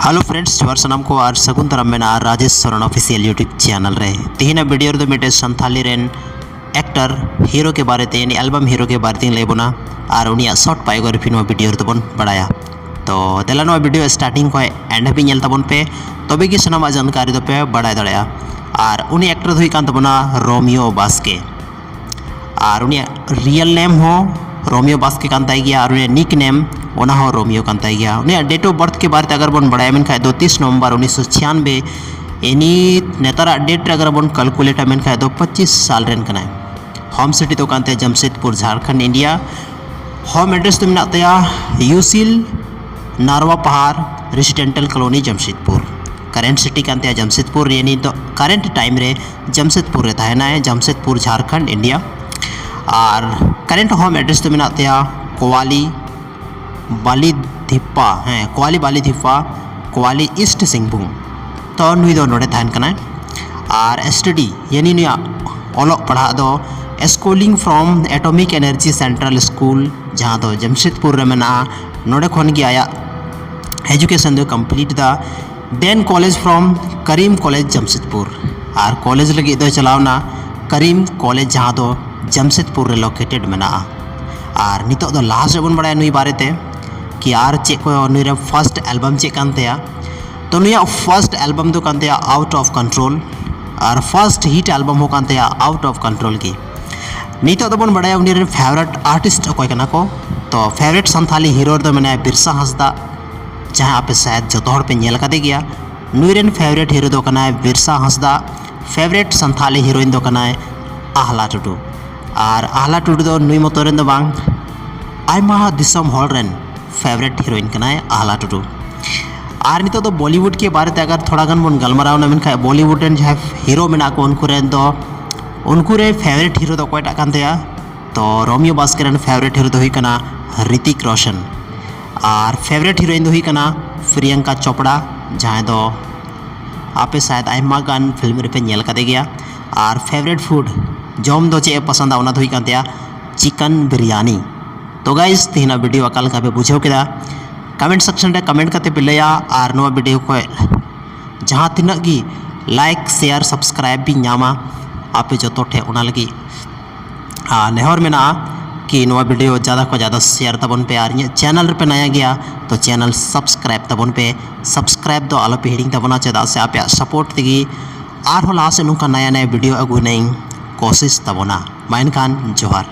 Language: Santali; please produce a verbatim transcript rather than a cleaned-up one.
Hello friends, ᱡᱚᱦᱟᱨ ᱥᱟᱱᱟᱢ ᱠᱚ ᱟᱨ ᱥᱟᱹᱜᱩᱱ ᱫᱟᱨᱟᱢ ᱢᱮᱱᱟᱜᱼᱟ Rajesh Soren official YouTube channel ᱨᱮ᱾ ᱛᱮᱦᱮᱧᱟᱜ video ᱨᱮᱫᱚ ᱢᱤᱫᱴᱮᱱ ᱥᱟᱱᱛᱷᱟᱞᱤ ᱨᱮᱱ actor, hero ᱠᱮ ᱵᱟᱨᱮ ᱛᱮ, ᱭᱟᱱᱤ album hero ᱠᱮ ᱵᱟᱨᱮ ᱛᱮᱧ ᱞᱟᱹᱭ ᱵᱚᱱᱟ ᱟᱨ ᱩᱱᱤᱭᱟᱜ short biography ᱱᱚᱣᱟ video ᱨᱮᱫᱚ ᱵᱚᱱ ᱵᱟᱲᱟᱭᱟ᱾ ᱛᱚ ᱫᱮᱞᱟ ᱱᱚᱣᱟ video starting ᱠᱷᱚᱱ end ᱦᱟᱹᱵᱤᱡ ᱧᱮᱞ ᱛᱟᱵᱚᱱ ᱯᱮ, ᱛᱚᱵᱮ ᱜᱮ ᱥᱟᱱᱟᱢᱟᱜ ᱡᱟᱱᱠᱟᱨᱤ ᱫᱚᱯᱮ ᱵᱟᱲᱟᱭ ᱫᱟᱲᱮᱭᱟᱜᱼᱟ᱾ ᱟᱨ ᱩᱱᱤ actor ᱫᱚ ᱦᱩᱭᱩᱜ ᱠᱟᱱ ᱛᱟᱵᱚᱱᱟ ᱨᱳᱢᱤᱭᱳ ᱵᱟᱥᱠᱮ᱾ ᱟᱨ ᱩᱱᱤᱭᱟᱜ real name ᱦᱚᱸ ᱨᱳᱢᱤᱭᱳ ᱵᱟᱥᱠᱮ ᱠᱟᱱ ᱛᱟᱭ ᱜᱮᱭᱟ, ᱟᱨ ᱩᱱᱤᱭᱟᱜ nick name ᱚᱱᱟ ᱦᱚᱸ ᱨᱳᱢᱤᱭᱳ ᱠᱟᱱ ᱛᱟᱭ ᱜᱮᱭᱟ᱾ ᱩᱱᱤᱭᱟᱜ date of birth ᱠᱮ ᱵᱟᱨᱮ ᱛᱮ ᱟᱜᱟᱨ ᱵᱚᱱ ᱵᱟᱲᱟᱭᱟ ᱢᱮᱱᱠᱷᱟᱱ ᱫᱚ ᱛᱤᱥ ᱱᱚᱵᱷᱮᱢᱵᱚᱨ ᱩᱱᱤᱥᱥᱚ ᱪᱷᱤᱭᱟᱱᱵᱮ, ᱤᱱᱤ ᱱᱮᱛᱟᱨᱟᱜ date ᱨᱮ ᱟᱜᱟᱨ ᱵᱚᱱ calculate ᱟ ᱢᱮᱱᱠᱷᱟᱱ ᱫᱚ ᱯᱚᱸᱪᱤᱥ ᱥᱟᱞ ᱨᱮᱱ ᱠᱟᱱᱟᱭ᱾ Home city ᱫᱚ ᱠᱟᱱ ᱛᱟᱭᱟ Jamshedpur, Jharkhand, India. Home address ᱫᱚ ᱢᱮᱱᱟᱜ ᱛᱟᱭᱟ ᱭᱩᱥᱤᱞ ᱱᱟᱨᱣᱟ ᱯᱟᱦᱟᱨ residential colony Jamshedpur. Current city ᱠᱟᱱ ᱛᱟᱭᱟ ᱡᱟᱢᱥᱮᱫᱽᱯᱩᱨ, ᱭᱟᱱᱤ ᱫᱚ current time ᱨᱮ ᱡᱟᱢᱥᱮᱫᱽᱯᱩᱨ ᱨᱮ ᱛᱟᱦᱮᱱᱟᱭ, ᱡᱟᱢᱥᱮᱫᱽᱯᱩᱨ, ᱡᱷᱟᱲᱠᱷᱚᱸᱰ, ᱤᱱᱰᱤᱭᱟ᱾ ᱟᱨ current home address ᱫᱚ ᱢᱮᱱᱟᱜ ᱛᱟᱭᱟ ᱠᱳᱣᱟᱞᱤ ᱵᱟᱞᱤᱫᱷᱤᱯᱯᱟ, ᱦᱮᱸ, ᱠᱳᱣᱟᱞᱤ ᱵᱟᱞᱤᱫᱷᱤᱯᱯᱟ, ᱠᱳᱣᱟᱞᱤ, ᱤᱥᱴ ᱥᱤᱝᱵᱷᱩᱢ᱾ ᱛᱚ ᱱᱩᱭ ᱫᱚ ᱱᱚᱰᱮ ᱛᱟᱦᱮᱱ ᱠᱟᱱᱟᱭ᱾ ᱟᱨ study, ᱭᱟᱱᱤ ᱱᱩᱭᱟᱜ ᱚᱞᱚᱜ ᱯᱟᱲᱦᱟᱜ ᱫᱚ schooling from Atomic Energy Central School, ᱡᱟᱦᱟᱸ ᱫᱚ ᱡᱟᱢᱥᱮᱫᱽᱯᱩᱨ ᱨᱮ ᱢᱮᱱᱟᱜᱼᱟ, ᱱᱚᱰᱮ ᱠᱷᱚᱱ ᱜᱮ ᱟᱭᱟᱜ education ᱫᱚᱭ complete ᱮᱫᱟ᱾ Then college from Karim College, Jamshedpur, R college ᱞᱟᱹᱜᱤᱫ ᱫᱚᱭ ᱪᱟᱞᱟᱣᱱᱟ ᱠᱟᱨᱤᱢ ᱠᱚᱞᱮᱡᱽ, ᱡᱟᱦᱟᱸ ᱫᱚ ᱡᱟᱢᱥᱮᱫᱽᱯᱩᱨ ᱨᱮ located ᱢᱮᱱᱟᱜᱼᱟ᱾ ᱟᱨ ᱱᱤᱛᱚᱜ ᱫᱚ last ᱨᱮᱵᱚᱱ ᱵᱟᱲᱟᱭᱟ ᱱᱩᱭ ᱵᱟᱨᱮᱛᱮ ᱠᱤ ᱟᱨ ᱪᱮᱫ ᱠᱚ, ᱱᱩᱭ ᱨᱮ first album ᱪᱮᱫ ᱠᱟᱱ ᱛᱟᱭᱟ᱾ ᱛᱚ ᱱᱩᱭᱟᱜ first album ᱫᱚ ᱠᱟᱱ ᱛᱟᱭᱟ Out of Control, R first hit album ᱦᱚᱸ ᱠᱟᱱ ᱛᱟᱭᱟ Out of Control ᱜᱮ᱾ ᱱᱤᱛᱚᱜ ᱫᱚᱵᱚᱱ ᱵᱟᱲᱟᱭᱟ ᱩᱱᱤ ᱨᱮᱱ favourite artist ᱚᱠᱚᱭ ᱠᱟᱱᱟ ᱠᱚ᱾ ᱛᱚ favourite ᱥᱟᱱᱛᱷᱟᱞᱤ hero ᱨᱮᱫᱚ ᱢᱮᱱᱟᱭᱟ ᱵᱤᱨᱥᱟ ᱦᱟᱸᱥᱫᱟ, ᱡᱟᱦᱟᱸ ᱟᱯᱮ ᱥᱟᱭᱟᱫ ᱡᱚᱛᱚ ᱦᱚᱲ ᱯᱮ ᱧᱮᱞ ᱟᱠᱟᱫᱮ ᱜᱮᱭᱟ᱾ ᱱᱩᱭ ᱨᱮᱱ favourite hero ᱫᱚ ᱠᱟᱱᱟᱭ ᱵᱤᱨᱥᱟ ᱦᱟᱸᱥᱫᱟ᱾ Favourite ᱥᱟᱱᱛᱷᱟᱞᱤ heroine ᱫᱚ ᱠᱟᱱᱟᱭ ᱟᱦᱞᱟ ᱴᱩᱰᱩ᱾ ᱟᱨ ᱟᱦᱞᱟ ᱴᱩᱰᱩ ᱫᱚ ᱱᱩᱭ ᱢᱚᱛᱚ ᱨᱮᱱ ᱫᱚ ᱵᱟᱝ, ᱟᱭᱢᱟ ᱫᱤᱥᱚᱢ ᱦᱚᱲ ᱨᱮᱱ favourite heroine ᱠᱟᱱᱟᱭ ᱟᱦᱞᱟ ᱴᱩᱰᱩ᱾ ᱟᱨ ᱱᱤᱛᱚᱜ ᱫᱚ Bollywood ᱠᱮ ᱵᱟᱨᱮ ᱛᱮ ᱟᱜᱟᱨ ᱛᱷᱚᱲᱟ ᱜᱟᱱ ᱵᱚᱱ ᱜᱟᱞᱢᱟᱨᱟᱣ ᱮᱱᱟ, ᱢᱮᱱᱠᱷᱟᱱ Bollywood ᱨᱮᱱ ᱡᱟᱦᱟᱸᱭ hero ᱢᱮᱱᱟᱜ ᱠᱚ, ᱩᱱᱠᱩ ᱨᱮᱱ ᱫᱚ, ᱩᱱᱠᱩ ᱨᱮ favourite hero ᱫᱚ ᱚᱠᱚᱭᱴᱟᱜ ᱠᱟᱱ ᱛᱟᱭᱟ? ᱛᱚ ᱨᱳᱢᱤᱭᱳ ᱵᱟᱥᱠᱮ ᱨᱮᱱ favourite hero ᱫᱚ ᱦᱩᱭᱩᱜ ᱠᱟᱱᱟ ᱦᱨᱤᱛᱤᱠ ᱨᱳᱥᱚᱱ᱾ ᱟᱨ favourite heroine ᱫᱚ ᱦᱩᱭᱩᱜ ᱠᱟᱱᱟ ᱯᱨᱤᱭᱟᱝᱠᱟ ᱪᱳᱯᱲᱟ, ᱡᱟᱦᱟᱸᱭ ᱫᱚ ᱟᱯᱮ ᱥᱟᱭᱟᱫ ᱟᱭᱢᱟ ᱜᱟᱱ film ᱨᱮᱯᱮ ᱧᱮᱞ ᱠᱟᱫᱮ ᱜᱮᱭᱟ᱾ ᱟᱨ favourite food, ᱡᱚᱢ ᱫᱚ ᱪᱮᱫ ᱮ ᱯᱚᱥᱚᱸᱫᱟ, ᱚᱱᱟ ᱫᱚ ᱦᱩᱭᱩᱜ ᱠᱟᱱ ᱛᱟᱭᱟ chicken biryani᱾ ᱛᱚ guys, ᱛᱮᱦᱮᱧᱟᱜ video ᱚᱠᱟ ᱞᱮᱠᱟ ᱯᱮ ᱵᱩᱡᱷᱟᱹᱣ ᱠᱮᱫᱟ? ᱠᱚᱢᱮᱱᱴ ᱥᱮᱠᱥᱚᱱ ᱨᱮ ᱠᱚᱢᱮᱱᱴ ᱠᱟᱛᱮ ᱯᱮ ᱞᱟᱹᱭᱟ, ᱟᱨ ᱱᱚᱣᱟ ᱵᱷᱤᱰᱤᱭᱳ ᱠᱷᱚᱱ ᱡᱟᱦᱟᱸ ᱛᱤᱱᱟᱹᱜ ᱜᱮ ᱞᱟᱭᱤᱠ, ᱥᱮᱭᱟᱨ, ᱥᱟᱵᱥᱠᱨᱟᱭᱤᱵ ᱵᱤᱱ ᱧᱟᱢᱟ ᱟᱯᱮ ᱡᱚᱛᱚ ᱴᱷᱮᱱ, ᱚᱱᱟ ᱞᱟᱹᱜᱤᱫ ᱟᱨ ᱱᱮᱦᱚᱨ ᱢᱮᱱᱟᱜᱼᱟ ᱠᱤ ᱱᱚᱣᱟ ᱵᱷᱤᱰᱤᱭᱳ ᱡᱟᱫᱟ ᱠᱷᱚᱱ ᱡᱟᱫᱟ ᱥᱮᱭᱟᱨ ᱛᱟᱵᱚᱱ ᱯᱮ, ᱟᱨ ᱤᱧᱟᱹᱜ ᱪᱮᱱᱮᱞ ᱨᱮᱯᱮ ᱱᱟᱭᱟ ᱜᱮᱭᱟ ᱛᱚ ᱪᱮᱱᱮᱞ ᱥᱟᱵᱥᱠᱨᱟᱭᱤᱵ ᱛᱟᱵᱚᱱ ᱯᱮ᱾ ᱥᱟᱵᱥᱠᱨᱟᱭᱤᱵ ᱫᱚ ᱟᱞᱚᱯᱮ ᱦᱤᱲᱤᱧ ᱛᱟᱵᱚᱱᱟ, ᱪᱮᱫᱟᱜ ᱥᱮ ᱟᱯᱮᱭᱟᱜ ᱥᱟᱯᱳᱨᱴ ᱛᱮᱜᱮ ᱟᱨᱦᱚᱸ ᱞᱟᱦᱟ ᱥᱮᱫ ᱱᱚᱝᱠᱟ ᱱᱟᱭᱟ ᱱᱟᱭᱟ ᱵᱷᱤᱰᱤᱭᱳ ᱟᱹᱜᱩ ᱨᱮᱱᱟᱜ ᱤᱧ ᱠᱳᱥᱤᱥ ᱛᱟᱵᱚᱱᱟ᱾ ᱢᱟ ᱮᱱᱠᱷᱟᱱ ᱡᱚᱦᱟᱨ᱾